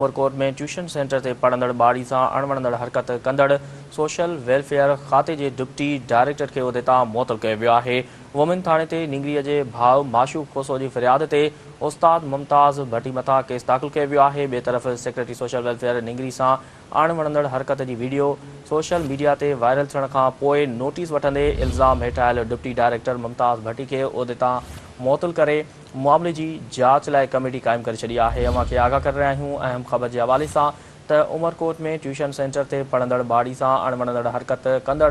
Umerkot ۾ tuition centre تي پڙهندڙ ٻارڙي سان اڻوڻندڙ حرڪت ڪندڙ سوشل ويلفيئر کاتي جي ڊپٽي ڊائريڪٽر کي عهدي تان معطل ڪيو ويو آهي. وومين ٿاڻي تي نينگريء جي ڀاء معشوق کوسو جي فرياد تي استاد ممتاز ڀٽي مٿان ڪيس داخل ڪيو ويو آهي. ٻئي طرف سيڪريٽري سوشل ويلفيئر نينگري سان اڻوڻندڙ حرڪت جي وڊيو سوشل ميڊيا تي وائرل ٿيڻ کان پوء نوٽيس وٺندي الزام هيٺ آيل ڊپٽي ڊائريڪٽر ممتاز ڀٽي کي عهدي تان معطل ڪري معاملي جي جاچ لاء ڪميٽي قائم ڪري ڇڏي آهي. اوهان کي آگاهه ڪري رهيا آهيون اهم خبر جي حوالي سان ته عمرڪوٽ ۾ ٽيوشن سينٽر تي پڙهندڙ ٻارڙي سان اڻوڻندڙ حرڪت ڪندڙ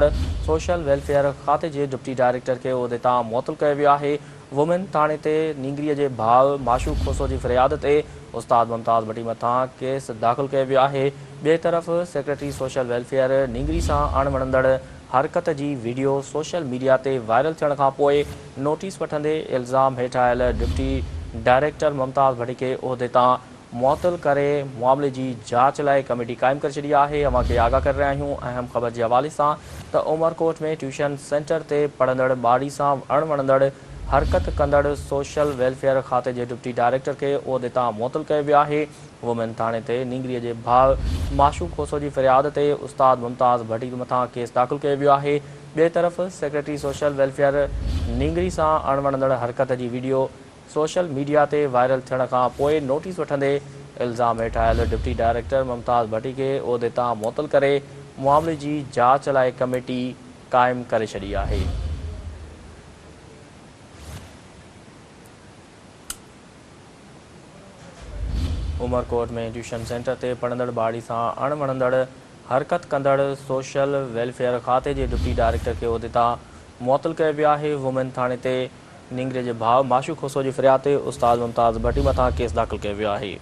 سوشل ويلفيئر کاتي جي ڊپٽي ڊائريڪٽر کي عهدي تان معطل ڪيو ويو آهي. وومين ٿاڻي تي نينگريء جي ڀاء معشوق کوسو جي فرياد تي استاد ممتاز ڀٽي مٿان ڪيس داخل ڪيو ويو آهي. ٻئي طرف سيڪريٽري سوشل ويلفيئر نينگري سان اڻوڻندڙ حرڪت جي وڊيو سوشل ميڊيا تي وائرل ٿيڻ کان پوء نوٽيس وٺندي الزام هيٺ آيل ڊپٽي ڊائريڪٽر ممتاز ڀٽي کي عهدي تان معطل ڪري معاملي جي جاچ لاء ڪميٽي قائم ڪري ڇڏي آهي. اوهان کي آگاهه ڪري رهيا آهيون اهم خبر جي حوالي سان ته عمرڪوٽ ۾ ٽيوشن سينٽر تي پڙهندڙ ٻارڙي سان اڻوڻندڙ حرڪت ڪندڙ سوشل ويلفيئر کاتي جي ڊپٽي ڊائريڪٽر کي عهدي تان معطل ڪيو ويو آهي. وومين ٿاڻي تي نينگريء جي ڀاء معشوق کوسو جي فرياد تي استاد ممتاز ڀٽي مٿان ڪيس داخل ڪيو ويو آهي. ٻئي طرف سيڪريٽري سوشل ويلفيئر نينگري سان اڻوڻندڙ حرڪت جي وڊيو سوشل ميڊيا تي وائرل ٿيڻ کان پوء نوٽيس وٺندي الزام هيٺ آيل ڊپٽي ڊائريڪٽر ممتاز ڀٽي کي عهدي تان معطل ڪري معاملي جي جاچ لاء ڪميٽي قائم ڪري ڇڏي آهي. عمرڪوٽ ۾ ٽيوشن سينٽر تي پڙهندڙ ٻارڙي سان اڻ وڻندڙ حرڪت ڪندڙ سوشل ويلفيئر کاتي جي ڊپٽي ڊائريڪٽر کي عهدي تان معطل ڪيو ويو آهي. وومين ٿاڻي تي نينگري جي ڀاء معشوق کوسو جي فرياد تي استاد ممتاز ڀٽي مٿان ڪيس داخل ڪيو ويو آهي.